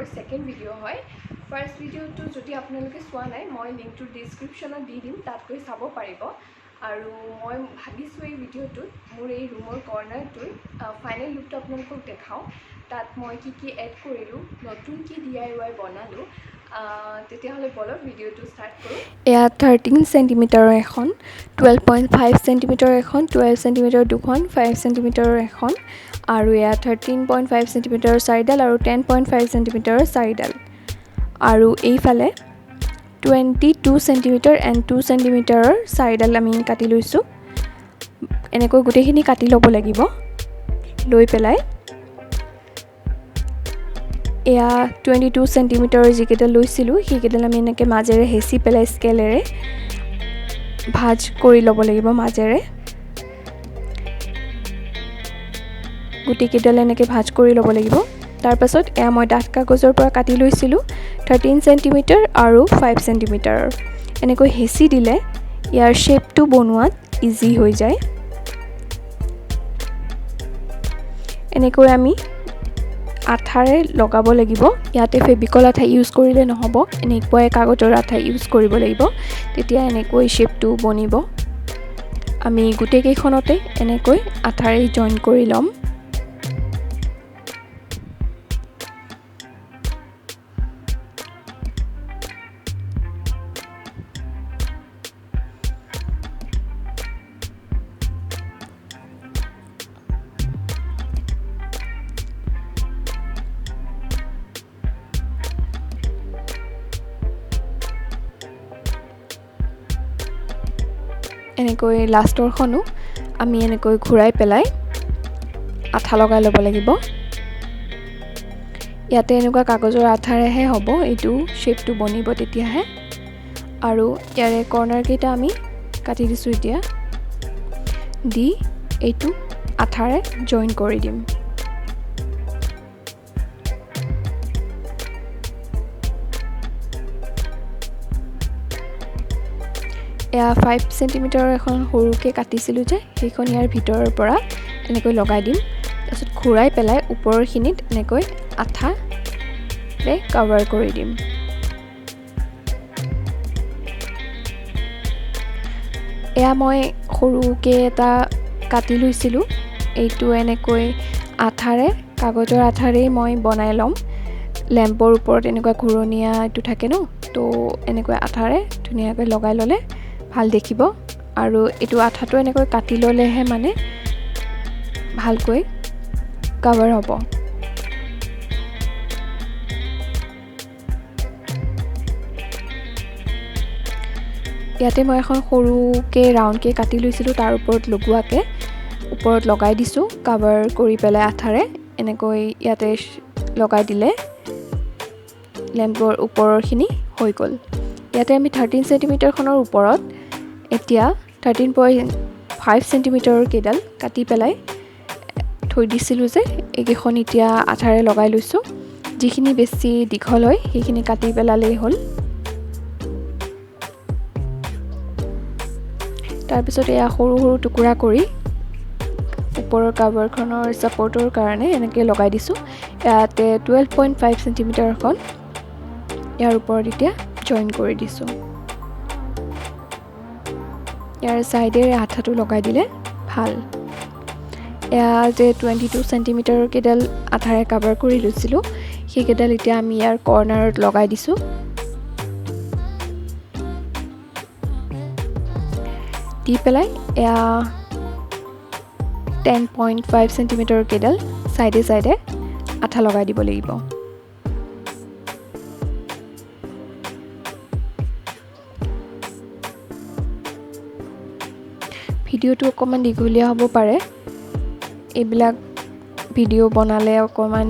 ব্লগৰ second video' হয়। First ভিডিঅ'টো যদি আপোনালোকে চোৱা নাই, মই লিংকটো ডিছক্ৰিপশ্যনত দি দিম, তাত গৈ চাব পাৰিব। আৰু মই ভাবিছোঁ এই ভিডিঅ'টোত মোৰ এই ৰুমৰ কৰ্ণাৰটোৰ ফাইনেল লুকটো আপোনালোকক দেখাওঁ। তাত মই কি কি এড কৰিলোঁ, নতুন কি DIY বনালোঁ। তেতিয়াহ'লে ব'লক ভিডিঅ'টো ষ্টাৰ্ট কৰোঁ। এয়া 13 চেণ্টিমিটাৰৰ এখন, 12.5 চেণ্টিমিটাৰৰ এখন, 12 চেণ্টিমিটাৰ দুখন, 5 চেণ্টিমিটাৰৰ এখন, আৰু এয়া 13.5 চেণ্টিমিটাৰৰ চাৰিডাল আৰু 10.5 চেণ্টিমিটাৰৰ চাৰিডাল। আৰু এইফালে 22 চেণ্টিমিটাৰ এণ্ড 2 চেণ্টিমিটাৰৰ চাৰিডাল আমি কাটি লৈছোঁ। এনেকৈ গোটেইখিনি কাটি ল'ব লাগিব। লৈ পেলাই এয়া 22 চেণ্টিমিটাৰৰ যিকেইডাল লৈছিলোঁ সেইকেইডাল আমি এনেকৈ মাজেৰে হেঁচি পেলাই স্কেলেৰে ভাঁজ কৰি ল'ব লাগিব। মাজেৰে গোটেইকেইডাল এনেকৈ ভাঁজ কৰি ল'ব লাগিব। তাৰপাছত এয়া মই ডাঠ কাগজৰ পৰা কাটি লৈছিলোঁ 13 চেণ্টিমিটাৰ আৰু 5 চেণ্টিমিটাৰৰ। এনেকৈ হেঁচি দিলে ইয়াৰ শ্বেপটো বনোৱাত ইজি হৈ যায়। এনেকৈ আমি আঠাৰে লগাব লাগিব। ইয়াতে ফেভিকল আঠা ইউজ কৰিলে নহ'ব, এনেকুৱাই কাগজৰ আঠা ইউজ কৰিব লাগিব, তেতিয়া এনেকৈ শ্বেপটো বনিব। আমি গোটেইকেইখনতে এনেকৈ আঠাৰে জইন কৰি ল'ম। এনেকৈ লাষ্টৰখনো আমি এনেকৈ ঘূৰাই পেলাই আঠা লগাই ল'ব লাগিব। ইয়াতে এনেকুৱা কাগজৰ আঠাৰেহে হ'ব, এইটো শ্বেপটো বনিব তেতিয়াহে। আৰু ইয়াৰে কৰ্ণাৰকেইটা আমি কাটি দিছোঁ এতিয়া, দি এইটো আঠাৰে জইন কৰি দিম। এয়া 5 চেণ্টিমিটাৰৰ এখন সৰুকৈ কাটিছিলোঁ যে, সেইখন ইয়াৰ ভিতৰৰ পৰা এনেকৈ লগাই দিম। তাৰপিছত ঘূৰাই পেলাই ওপৰখিনিত এনেকৈ আঠাৰে কভাৰ কৰি দিম। এয়া মই সৰুকৈ এটা কাটি লৈছিলোঁ, এইটো এনেকৈ আঠাৰে, কাগজৰ আঠাৰেই মই বনাই ল'ম। লেম্পৰ ওপৰত এনেকুৱা ঘূৰণীয়া এইটো থাকে ন, তো এনেকৈ আঠাৰে ধুনীয়াকৈ লগাই ল'লে ভাল দেখিব। আৰু এইটো আঠাটো এনেকৈ কাটি ল'লেহে মানে ভালকৈ কভাৰ হ'ব। ইয়াতে মই এখন সৰুকৈ ৰাউণ্ডকৈ কাটি লৈছিলোঁ, তাৰ ওপৰত লগোৱাকৈ ওপৰত লগাই দিছোঁ কভাৰ কৰি পেলাই আঠাৰে। এনেকৈ ইয়াতে লগাই দিলে লেম্পৰ ওপৰৰখিনি হৈ গ'ল। ইয়াতে আমি 13 চেণ্টিমিটাৰখনৰ ওপৰত এতিয়া 13.5 চেণ্টিমিটাৰৰ কেইডাল কাটি পেলাই থৈ দিছিলোঁ যে, এইকেইখন এতিয়া আঠাৰে লগাই লৈছোঁ। যিখিনি বেছি দীঘল হয় সেইখিনি কাটি পেলালেই হ'ল। তাৰপিছত এয়া সৰু সৰু টুকুৰা কৰি ওপৰৰ কাভাৰখনৰ ছাপৰ্টৰ কাৰণে এনেকৈ লগাই দিছোঁ। ইয়াতে 12.5 চেণ্টিমিটাৰখন ইয়াৰ ওপৰত এতিয়া জইন কৰি দিছোঁ। ইয়াৰ ছাইডেৰে আঠাটো লগাই দিলে ভাল। এয়া যে 22 চেণ্টিমিটাৰৰ কেইডাল আঠাৰে কাভাৰ কৰি লৈছিলোঁ, সেইকেইডাল এতিয়া আমি ইয়াৰ কৰ্ণাৰত লগাই দিছোঁ। দি পেলাই এয়া 10.5 চেণ্টিমিটাৰৰ কেইডাল ছাইডে ছাইডে আঠা লগাই দিব লাগিব। ভিডিঅ'টো অকণমান দীঘলীয়া হ'ব পাৰে, এইবিলাক ভিডিঅ' বনালে অকণমান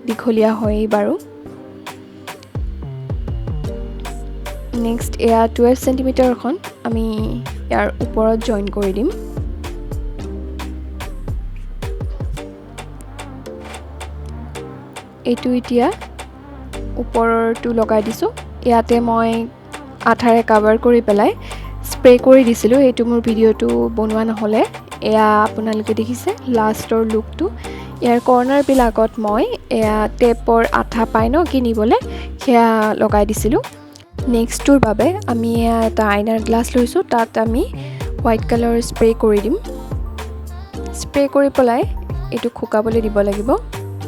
দীঘলীয়া হয়েই বাৰু। নেক্সট এয়া 12 চেণ্টিমিটাৰখন আমি ইয়াৰ ওপৰত জইন কৰি দিম। এইটো এতিয়া ওপৰৰটো লগাই দিছোঁ। ইয়াতে মই আঠাৰে কাভাৰ কৰি পেলাই স্প্ৰে কৰি দিছিলোঁ। এইটো মোৰ ভিডিঅ'টো বনোৱা নহ'লে। এয়া আপোনালোকে দেখিছে লাষ্টৰ লুকটো। ইয়াৰ কৰ্ণাৰবিলাকত মই এয়া টেপৰ আঠা পাই ন কিনিবলৈ, সেয়া লগাই দিছিলোঁ। নেক্সটটোৰ বাবে আমি এয়া এটা আইনাৰ গ্লাছ লৈছোঁ, তাত আমি হোৱাইট কালাৰ স্প্ৰে কৰি দিম। স্প্ৰে কৰি পেলাই এইটো শুকাবলৈ দিব লাগিব।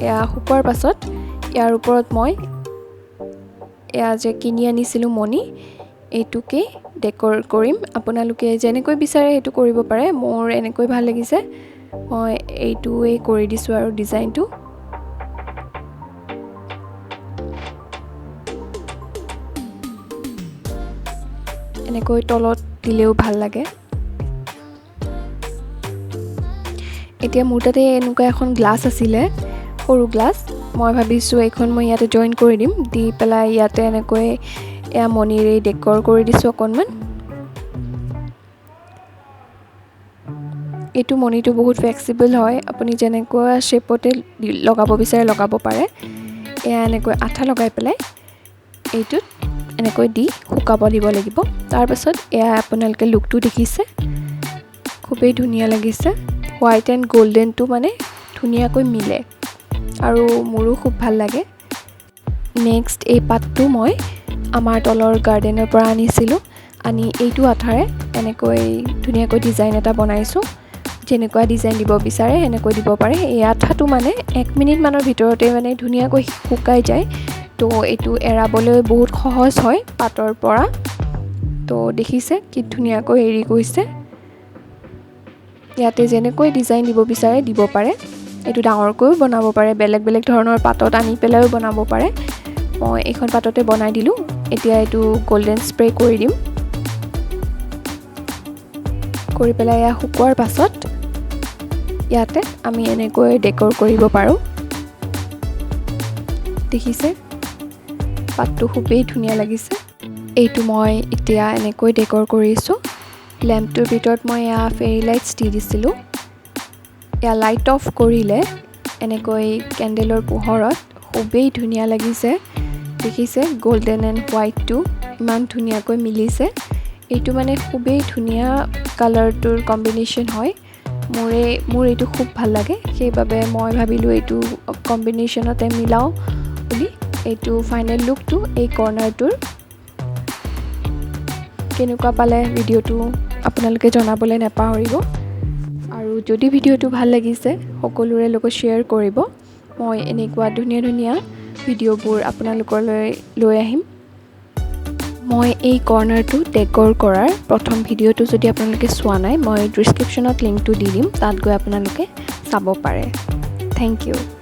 এয়া শুকোৱাৰ পাছত ইয়াৰ ওপৰত মই এয়া যে কিনি আনিছিলোঁ মণি, এইটোকে ডেকৰ কৰিম। আপোনালোকে যেনেকৈ বিচাৰে সেইটো কৰিব পাৰে। মোৰ এনেকৈ ভাল লাগিছে, মই এইটোৱেই কৰি দিছোঁ আৰু ডিজাইনটো। এনেকৈ তলত দিলেও ভাল লাগে। এতিয়া মোৰ তাতে এনেকুৱা এখন গ্লাছ আছিলে, সৰু গ্লাছ। মই ভাবিছোঁ এইখন মই ইয়াতে জইন কৰি দিম, দি পেলাই ইয়াতে এনেকৈ এয়া মণিৰে ডেকৰ কৰি দিছোঁ অকণমান। এইটো মণিটো বহুত ফ্লেক্সিবল হয়, আপুনি যেনেকুৱা শ্বেপতে লগাব বিচাৰে লগাব পাৰে। এয়া এনেকৈ আঠা লগাই পেলাই এইটোত এনেকৈ দি শুকাব দিব লাগিব। তাৰপাছত এয়া আপোনালোকে লুকটো দেখিছে, খুবেই ধুনীয়া লাগিছে। হোৱাইট এণ্ড গল্ডেনটো মানে ধুনীয়াকৈ মিলে আৰু মোৰো খুব ভাল লাগে। নেক্সট এই পাতটো মই আমাৰ তলৰ গাৰ্ডেনৰ পৰা আনিছিলোঁ। আনি এইটো আঠাৰে এনেকৈ ধুনীয়াকৈ ডিজাইন এটা বনাইছোঁ। যেনেকুৱা ডিজাইন দিব বিচাৰে সেনেকৈ দিব পাৰে। এই আঠাটো মানে 1 মিনিটমানৰ ভিতৰতে মানে ধুনীয়াকৈ শুকাই যায়। তো এইটো এৰাবলৈ বহুত সহজ হয় পাতৰ পৰা। তো দেখিছে কি ধুনীয়াকৈ এৰি গৈছে। ইয়াতে যেনেকৈ ডিজাইন দিব বিচাৰে দিব পাৰে। এইটো ডাঙৰকৈও বনাব পাৰে, বেলেগ বেলেগ ধৰণৰ পাতত আনি পেলাইও বনাব পাৰে। মই এইখন পাততে বনাই দিলোঁ। এতিয়া এইটো গল্ডেন স্প্ৰে কৰি দিম। কৰি পেলাই এয়া শুকোৱাৰ পাছত ইয়াতে আমি এনেকৈ ডেকৰ কৰিব পাৰোঁ। দেখিছে পাতটো খুবেই ধুনীয়া লাগিছে। এইটো মই এতিয়া এনেকৈ ডেকৰ কৰিছোঁ। লেম্পটোৰ ভিতৰত মই এয়া ফেৰী লাইটছ দি দিছিলোঁ। এয়া লাইট অফ কৰিলে এনেকৈ কেণ্ডেলৰ পোহৰত খুবেই ধুনীয়া লাগিছে। দেখিছে গল্ডেন এণ্ড হোৱাইটটো ইমান ধুনীয়াকৈ মিলিছে। এইটো মানে খুবেই ধুনীয়া কালাৰটোৰ কম্বিনেশ্যন হয়। মোৰ এইটো খুব ভাল লাগে, সেইবাবে মই ভাবিলোঁ এইটো কম্বিনেশ্যনতে মিলাওঁ বুলি। এইটো ফাইনেল লুকটো এই কৰ্ণাৰটোৰ। কেনেকুৱা পালে ভিডিঅ'টো আপোনালোকে জনাবলৈ নাপাহৰিব। আৰু যদি ভিডিঅ'টো ভাল লাগিছে সকলোৰে লগত শ্বেয়াৰ কৰিব। মই এনেকুৱা ধুনীয়া ধুনীয়া ভিডিঅ'বোৰ আপোনালোকলৈ লৈ আহিম। মই এই কৰ্ণাৰটো ডেকৰ কৰাৰ প্ৰথম ভিডিঅ'টো যদি আপোনালোকে চোৱা নাই, মই ডিছক্ৰিপশ্যনত লিংকটো দি দিম, তাত গৈ আপোনালোকে চাব পাৰে। Thank you.